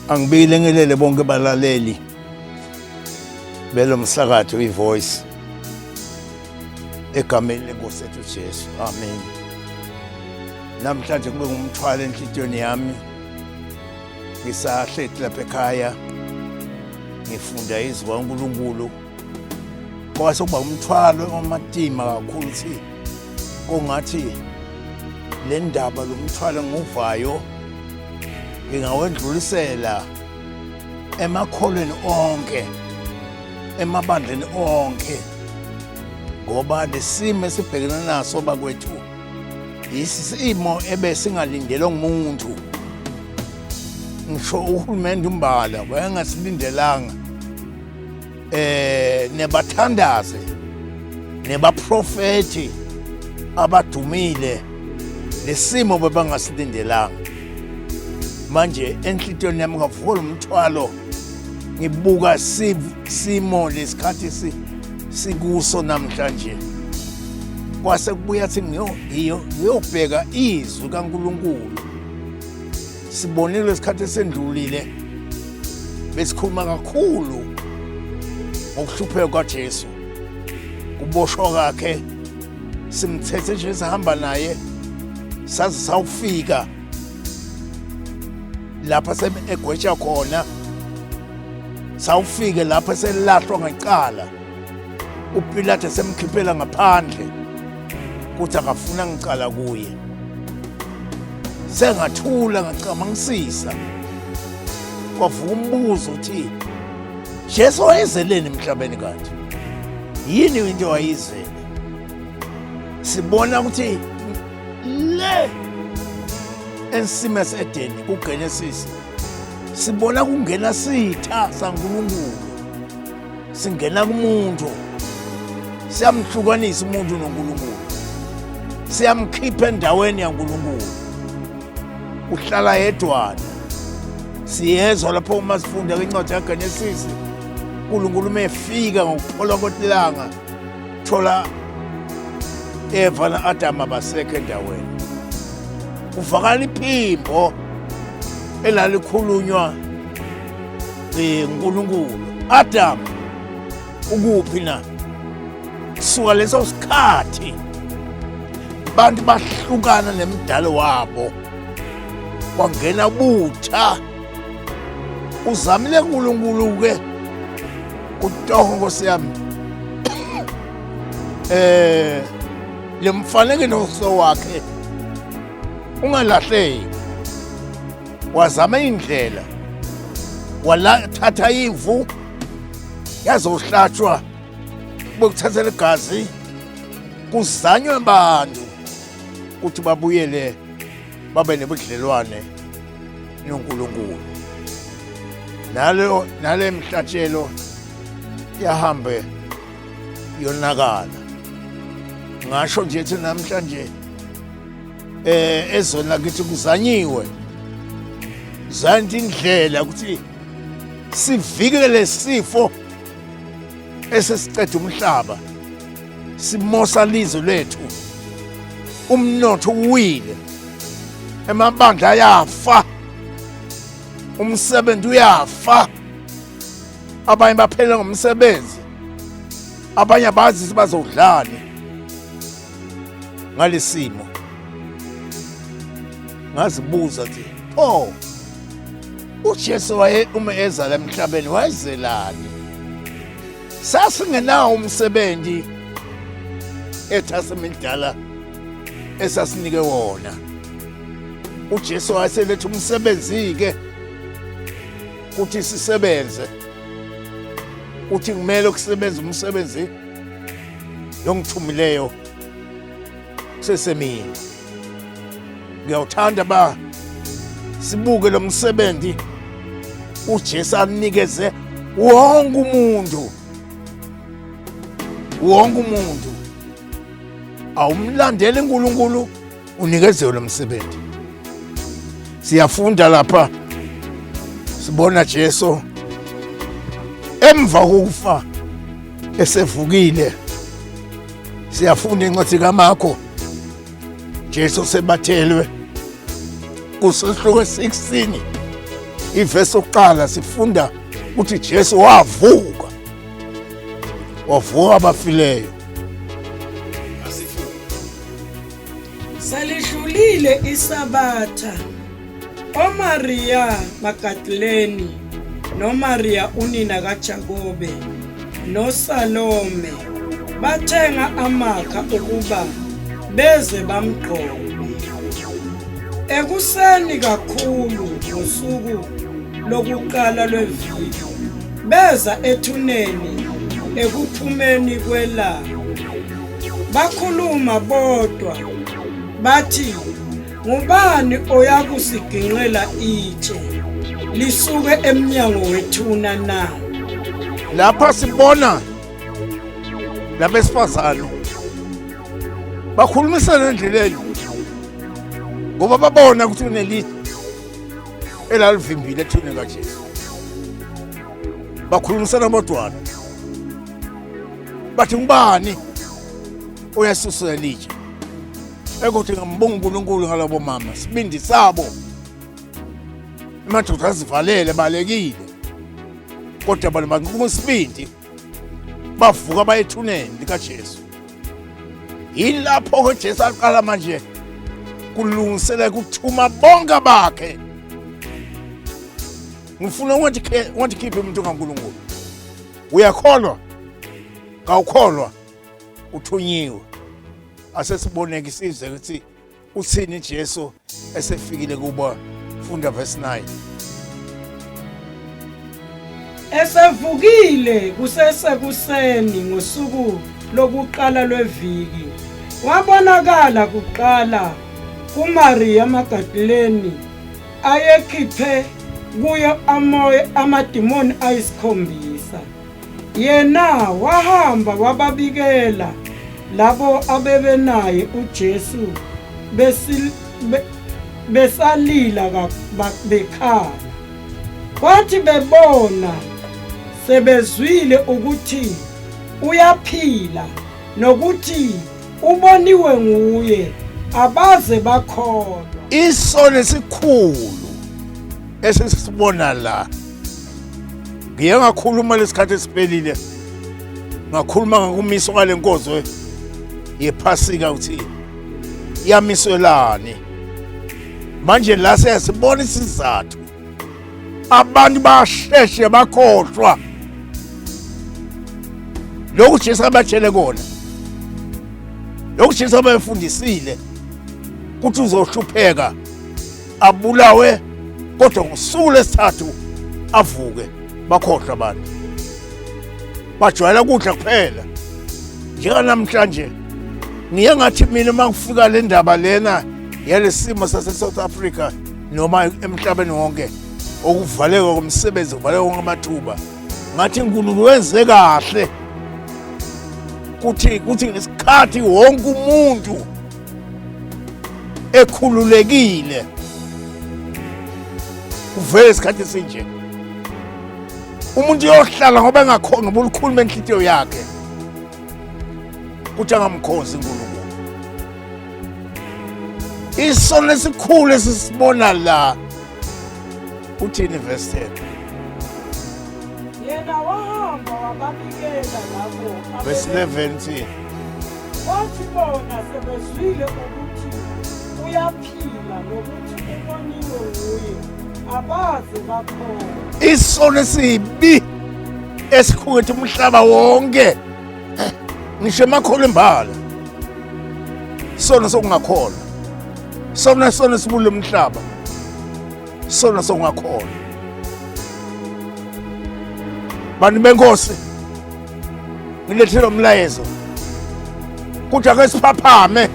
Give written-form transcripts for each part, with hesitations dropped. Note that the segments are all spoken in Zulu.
Angibingelele bonke balaleli belo msakazo iVoice egameni lenkosi ethu Jesu. Amen. Namhlanje kube ngumthwalo enhlitiyweni yami ngisahleti lapha ekhaya ngifunda izwi kaNkulunkulu kwase kuba umthwalo omatima kakhulu ukuthi kongathi le ndaba lo mthwalo engiwuvayo ngingawedlulisela emakholweni onke emabandleni onke ngoba lesimo esibhekene naso bakwethu yisimo ebesingalindelwe ngumuntu ngisho uhulumende umbala wayengasilindelanga eh nebathandaze nebaprofeti abadumile lesimo bebangasilindelanga manje enhlitiyweni yami ngavuka umthwalo ngibuka simo lesikhathi sikuso namhlanje kwase kubuya thi ngiyobheka izwi kaNkuluNkulu sibonile isikhathi esendlulile besikhuluma kakhulu ngokuhlupheka kwaJesu kuboshwa kwakhe simthethe nje sihamba naye saze sawufika lapha egwetsha khona sawufike lapha selahlwa ngecala uPilate semkhiphela ngaphandle kuthi akafuna ngicala kuye sengathula ngacabangisisa kwavuka umbuzo uthi Jesu wayezeleni emhlabeni kanti yini into wayizele sibona ukuthi le ensimi yaseEdeni kuGenesis sibona kungena sitha saNkulunkulu singena kumuntu siyamhlukanisa umuntu noNkulunkulu siyamkhipha endaweni yaNkulunkulu uhlala yedwana siyezwa lapho uma sifunda kwincwadi kaGenesis uNkulunkulu uma efika ngokuphola kwelanga thola Eva na-Adamu abasekho endaweni kuvakala iphimbo elalikhulunywa uNkulunkulu Adam ukuphi na suka leso sikhathi abantu bahlukana nemidalo wabo kwangena butha uzamile uNkulunkulu ke kutoho nkosi yami eh lemfanekiso wakhe ungalahleki wazama indlela walathatha imvu yazohlatshwa bokuthathela igazi kuzanywe abantu ukuthi babuyele babe nebudlelwane noNkulunkulu nalo nale mhlatshelo yahambe yonakala ngasho nje thi namhlanje eh ezweni lakithi kuzanyiwe zanti indlela ukuthi sivikele sifo esesiceda umhlaba simosa lizwe lethu umnotho uwile emabandla ayafa umsebenzi uyafa abanye baphele ngomsebenzi abanye abazi bazodlani ngalesimo ngazibuza ukuthi pho uJesu waye uma eza la emhlabeni wayezelani sasingenawo umsebenzi ethasemidala esasinike wona uJesu wayeseletha umsebenzi ke kuthi sisebenze uthi kumele ukusebenza umsebenzi yongithumileyo kusesemini ngiyawuthanda ba sibuke lo msebenzi uJesu anikeze wonke umuntu wonke umuntu awumlandeli uNkulunkulu unikeziwe lo msebenzi siyafunda lapha sibona Jesu emva kokufa esevukile siyafunda incwadi kaMarko Jesu sebathelwe kusehluko 16 Ivesi lokuqala sifunda ukuthi Jesu wavuka, wavuka abafileyo. Selidlulile iSabatha, oMariya Magadaleni noMariya unina kaJakobe noSalome bathenga amakha ukuba beze bamgqobe. Ekuseni kakhulu ngosuku lokuqala lweviki beza ethuneni ekuphumeni kwelanga. Bakhuluma bodwa bathi, Ngubani oyakusiginqela itshe lisuke emnyango wethuna na? Lapha sibona labesifazane bakhulumisana endleleni ngoba babona ukuthi kunelitshe elalivimbile ethuneni kaJesu. Bakhulumisana bodwana bathi ngubani oyasusela litshe ekuthi ngambonga uNkulunkulu ngalabo mama sibindi sabo amadoda azivalele balekile kodwa abantu banquma isibindi bavuka baye ethuneni likaJesu. Yilapho ke Jesu aqala manje kulungisela ukuthuma bonke abakhe. Ngifuna ungathi khiphe umuntu kaNkulunkulu. Uyakholwa? Kawukholwa? Uthunyiwe. Asesiboneke isizwe ukuthi uthini Jesu esefikile kubo. Funda verse 9. Esevukile kusesekuseni ngosuku lokuqala lweviki, wabonakala kuqala kuMariya Magadaleni ayekhiphe kuyo amoya amadimoni ayisikhombisa. Yena wahamba wababikela labo abebenaye uJesu besalila bekhala. Kwathi bebona sebezwile ukuthi uyaphila nokuthi uboniwe nguye abaze bakholwa. Isono esikhulu esisibona la, ngiye ngakhuluma lesikhathi esiphelile, ngakhuluma ngokumiswa kwale nkonzo yephasika ukuthi yamiswelani. Manje la siyasibona isizathu, abantu basheshe bakhohlwa lokhu Jesu abatshele kona, lokhu Jesu abafundisile ukuthi uzohlupheka abulawe kodwa ngosuku lesithathu avuke. Bakhohlwa abantu, bajwayela ukudla kuphela. Njenganamhlanje ngiye ngathi mina uma kufika le ndaba lena yalesimo sase-South Africa noma emhlabeni wonke, okuvaleka komsebenzi, kuvaleka konke amathuba, ngathi uNkulunkulu wenze kahle kuthi ngesikhathi wonke umuntu ekhululekile kuvele isikhathi esinje umuntu uyohlala ngoba engakhona ngoba ulukhuluma enhlitiyo yakhe kuthi angamkhonzi uNkulunkulu. Isono esikhulu esisibona la uthini verse 10? Yena wahamba wababikela labo Verse 11 uthini? Kwathi bona sebezwile ukuthi uyaphila nokuthi uboniwe nguye abaze bakholwa. Isono esibi esikhungethe umhlaba wonke, ngisho emakholwa imbala, isono sokungakholwa, sona sono esibulele umhlaba, isono sokungakholwa. Bantu benkosi, ngilethele umlayezo kuthi ake siphaphame.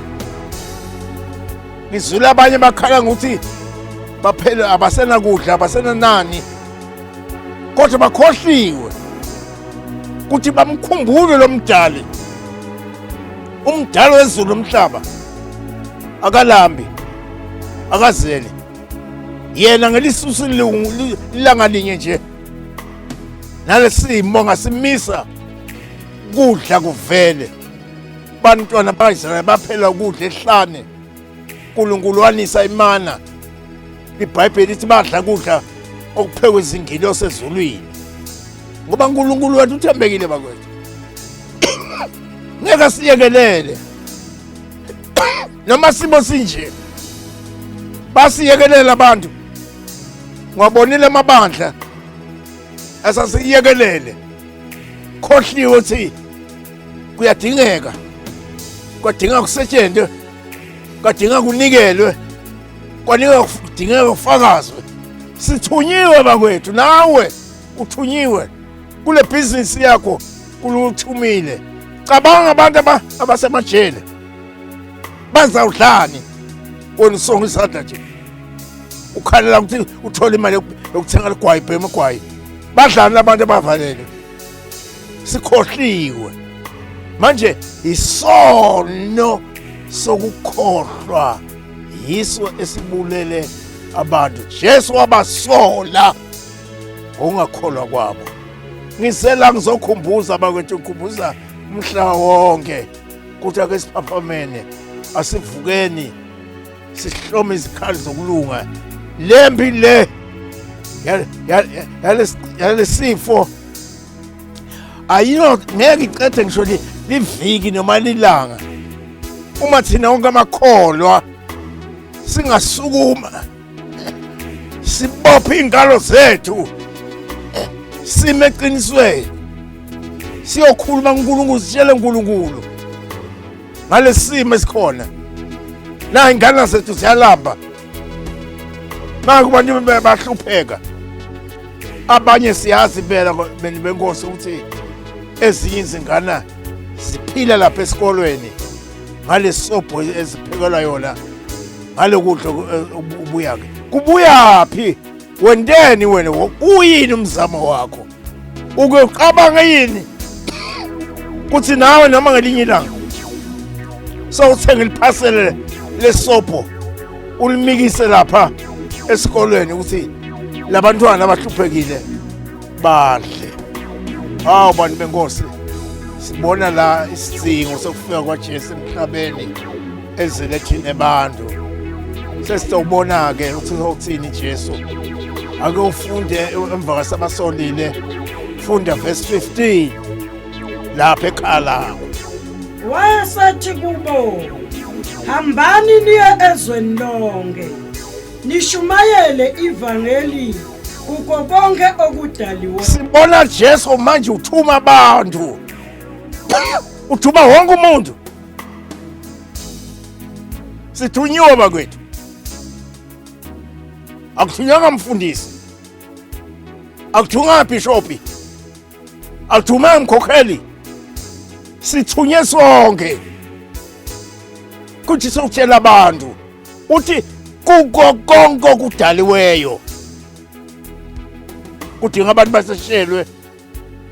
Ngizwile abanye bakhala ngokuthi baphele abasenakudla, abasenanani, kodwa bakhohliwe ukuthi bamkhumbule lo mdali, umdali wezulu nomhlaba. Akalambi, akazeli yena ngelisusa ilanga linye nje nalesimo ngasimisa kudla kuvele. Bantwana ba-Israyeli baphela ukudla ehlane, uNkulunkulu wanisa imana. IBhayibheli lithi badla kudla Okuphekwa izingilosi ezulwini. Ngoba uNkulunkulu wethu uthembekile bakwethu. Ngeke asiyekelele. Noma simo sinje. Basiyekelela abantu. Ngwabonile amabandla asasiyekelele. Khohliwe ukuthi kuyadingeka. Kwadinga kusetshenzwe. Kwadinga kunikelwe. Kwadinga kudingeka kufakazwe. Sithunyiwe bakwethu nawe uthunyiwe kule bhizinisi yakho kuluthumile. Cabanga abantu abasemajele bazawudlani wena usonga isandla nje ukhalela ukuthi uthole imali yokuthenga ligwayi bhema igwayi badlani abantu abavalele sikhohliwe manje isono sokukhohlwa yiso esibulele abantu. Jesu wabasola ngokungakholwa kwabo. Ngisela ngizokhumbuza bakwethu, ngikhumbuza umhlaba wonke ukuthi ake siphaphamene, asivukeni sihlome izikhali zokulunga. Lempi le yalesifo ayino ngeke iqede ngisho liviki noma lilanga uma thina wonke amakholwa singasukuma sibophe ingalo zethu sime eqinisweni siyokhuluma kuNkulunkulu sitshele uNkulunkulu ngalesimo esikhona la ingane zethu ziyalamba naku abantu bahlupheka abanye siyazi impela beni benkosi ukuthi ezinye izingane ziphila lapha esikolweni ngalesobho eziphekelwa yona ngalokudla ubuya ke kubuyaphi wenteni wena uyini umzamo wakho uke ucabange yini kuthi nawe noma ngelinye ilanga sowuthenga iliphasele lesobho ulimikise lapha esikolweni ukuthi labantwana abahluphekile badle. Hawu bantu benkosi, sibona la isidingo sokufika kwaJesu emhlabeni ezele thina abantu. Sesizobona-ke ukuthi uthini Jesu. Ake ufunde emva kwasabasolile, funda verse 15 lapha ekhaya lakho. Wayesethi kubo, hambani niye ezweni lonke nishumayele ivangeli kuko konke okudaliwe. Sibona Jesu manje uthuma abantu, uthuma wonke umuntu. Sithunyiwe bakwethu, akuthunywanga mfundisi, akuthunywanga bhishopi, akuthumanga mkhokheli, sithunye sonke kuthi sokutshela abantu uthi kuko konke okudaliweyo kudinga abantu baseshelwe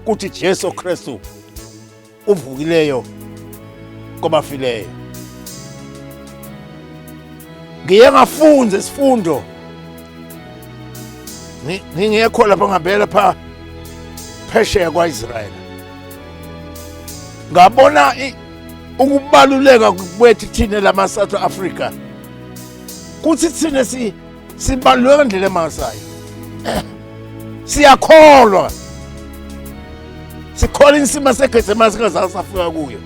kuthi Jesu Kristu uvukileyo kwabafileyo. Ngiye ngafunza isifundo ngingekho lapha ngabela pha phesheya kwaIsrael, ngabona ukubaluleka kwethu thina lama South Africa kuthi thina si sibaluleka ngendlela emangalisayo. Siyakholwa, sikholwa insima seGetsemane singazange safika kuyo,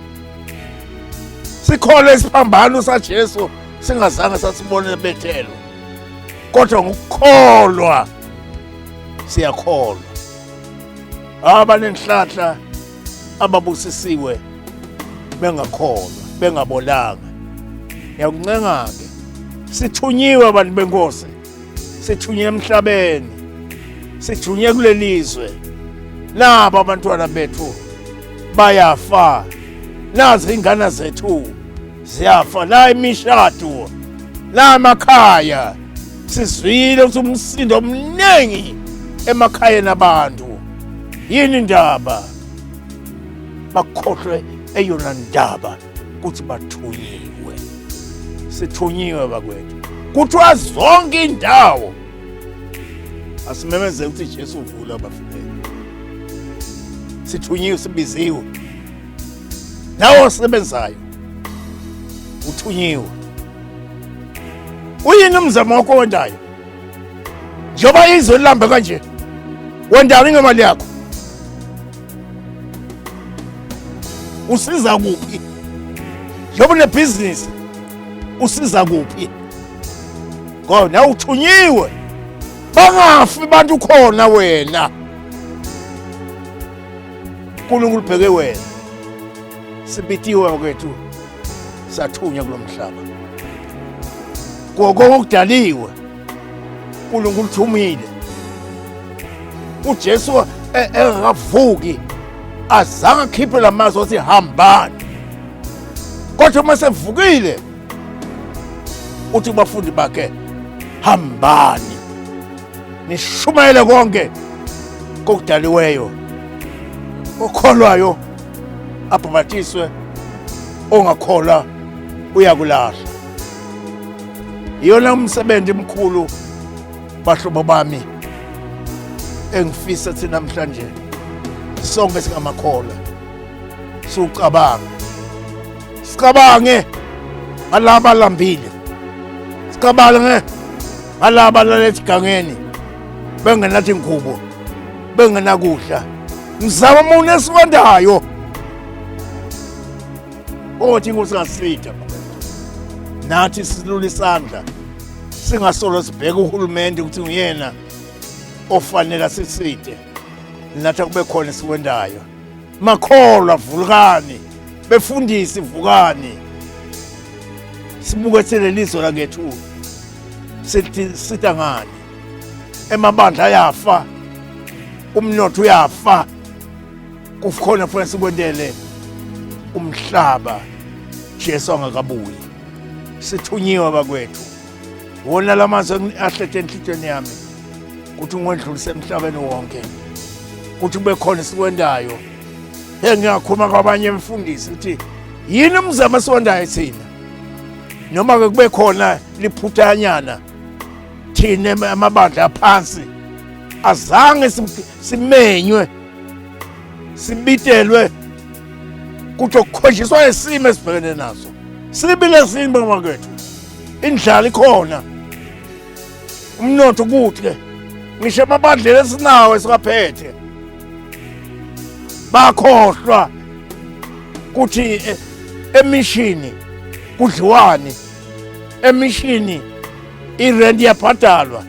sikholwa isiphambano saJesu singazange sasibona ebethelwa, kodwa ngokukholwa siyakholwa. Abanenhlahla ababusisiwe bengakholwa bengabolanga. Ngiyakuncenga-ke, sithunyiwe abantu benkosi, sithunye emhlabeni, sithunye kulelizwe. Nabo abantwana bethu bayafa, nazi ingane zethu ziyafa, la imishado, la amakhaya. Sizwile ukuthi umsindo omningi emakhayeni abantu. Yini indaba? Bakhohlwe eyona ndaba ukuthi bathunyiwe. Sithunyiwe bakwethu, kuthiwa zonke indawo asimemezele ukuthi Jesu uvula abafileyo. Sithunyiwe, sibiziwe. Nawe osebenzayo uthunyiwe. Uyini umzamo wakho owendayo? Njengoba izwe lilambe kanje, wendani ngemali yakho? Usiza kuphi? Njengoba unebhizinisi, usiza kuphi? Ngoba nawe uthunyiwe. Bangafi abantu khona wena. uNkulunkulu ubheke wena. Sibitiwe kwethu sathunywa kulomhlaba. Konke okudaliwe uNkulunkulu uthumile. uJesu engakavuki azange akhiphe lamazwi athi hambani. Kodwa uma sevukile uthi kubafundi bakhe hambani nishumayele konke kokudaliweyo okholwayo abhabhatiswe ongakholwa uyakulahla. Iyona umsebenzi omkhulu bahlobo bami engifisa thina namhlanje sonke singamakholwa siwucabange, sicabange ngalaba alambile, sicabange ngalaba alala esigangeni bengenathi ingubo bengenakudla. Mzamo muni esiwendayo othi inkosi ngasitha nathi silula isandla, singasolo sibheka uhulumende ukuthi nguyena ofanele asiside, nathi akube khona esiwendayo. Makholwa vulukani, befundisi vukani, sibuke lelizwe lakethu sithi sita ngani. Emabandla ayafa, umnotho uyafa, kukhona kufanele sikwentele umhlaba Jesu angakabuyi. Sithunyiwe bakwethu. Wona lamazwi ahlethe enhlitshweni yami ukuthi ngwendlulise emhlabeni wonke, ukuthi kube khona esikwendayo. Hey, ngiyakhuluma kwabanye emfundisi ukuthi yini umzamo esiwendayo thina, noma ke kube khona liphuthanyana thina amabandla aphansi azange simenywe sibitelwe kuthi kukhonjiswa isimo esibhekene naso. Sibile simo makwethu, indlala ikhona, umnotho kuhle, ngisho amabandleni esinawo esiwaphethe bakhohlwa kuthi emishini kudliwani, emishini irent iyabhadalwa,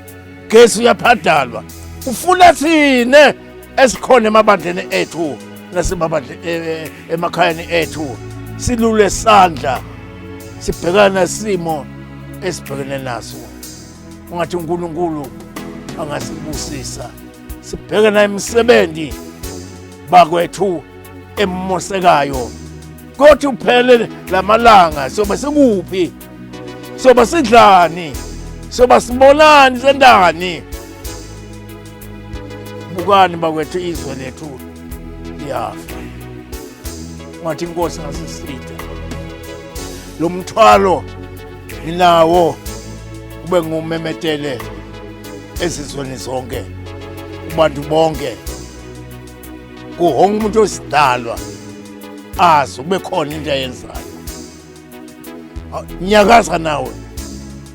gesi uyabhadalwa. Ufuna thine esikhona emabandleni ethu nasemabandleni emakhayeni ethu silule sandla sibhekana nesimo esibhekene naso. Ungathi uNkulunkulu angasibusisa sibheke na imisebenzi bakwethu emosekayo, kothi uphele lamalanga soba sikuphi, soba sidlani, soba sibonani, sendani. Bukani bakwethu, izwe lethu liyafa. Ungathi inkosi ngasisitha lo mthwalo nginawo kube ngumemetele ezizweni zonke kubantu bonke, kuhonke umuntu osidalwa azi kube khona into ayenzayo. Nyakaza nawe,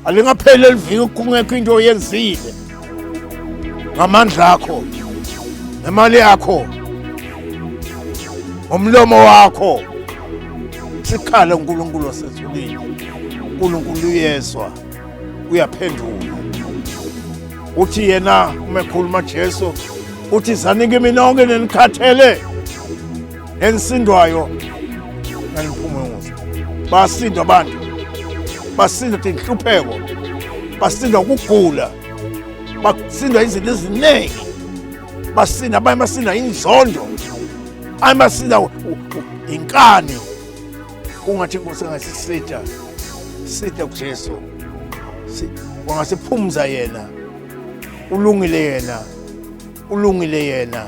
alingapheli eliviki kungekho into oyenzile ngamandla akho, nemali yakho, ngomlomo wakho. Sikhale uNkulunkulu wasezulwini. uNkulunkulu uyezwa, uyaphendula. Uthi yena uma ekhuluma Jesu uthi zanike kimi nonke nenikhathele nenisindwayo naniphumuza. Basindwa abantu, basindwa tinhlupheko, basindwa ukugula, basindwa izinto eziningi, basinda abanye, basinda inzondo, abanye basinda inkani. Kungathi inkosi engasisitha sitha kuJesu, wangasiphumza yena. Ulungile yena, ulungile yena,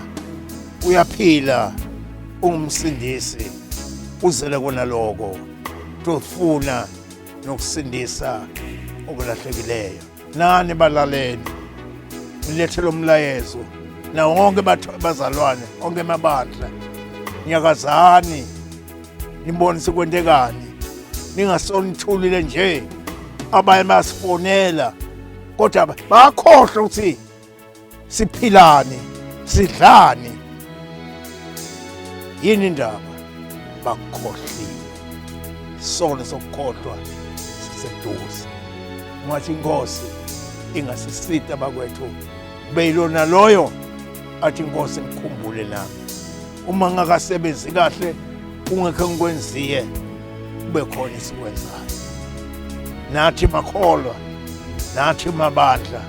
uyaphila, ungumsindisi, uzele kona lokho tofuna nokusindisa okulahlekileyo. Nani balaleli, nilethe lo mlayezo nawo wonke bazalwane, onke amabandla, nyakazani nibone sekwentekani, ningasonithulile nje. Abanye bayasifonela kodwa bayakhohlwa ukuthi Siphilani? Sidlani? Yini indaba? Bakhohliwe. Isono sokukhohlwa siseduze. Ungathi inkosi ingasisita bakwethu beyilona loyo athi inkosi ngikhumbule nami uma ngingakasebenzi kahle kungekho engikwenziye kube khona esikwenzayo nathi makholwa nathi mabandla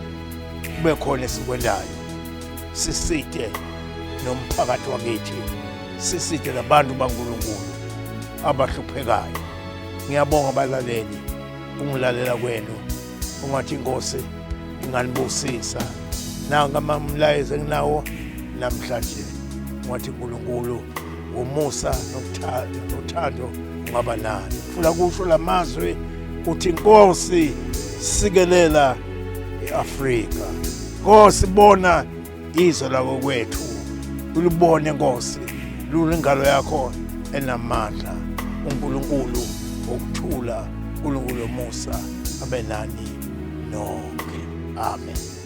kube khona esikwenzayo sisite nomphakathi wakithi sisite nabantu baNkulunkulu abahluphekayo. Ngiyabonga abalaleli ungilalela kwenu. Ungathi inkosi inganibusisa. Nanka amamlayezo enginawo namhlanje. Ungathi uNkulunkulu ngomusa nothando ungaba nani. Funa kusho lamazwi uthi inkosi sikelela iAfrika. Nkosi bona izwe lakokwethu ulibone Nkosi lula ingalo yakho enamandla uNkulunkulu wokuthula uNkulunkulu womusa abe nani nonke. Amen.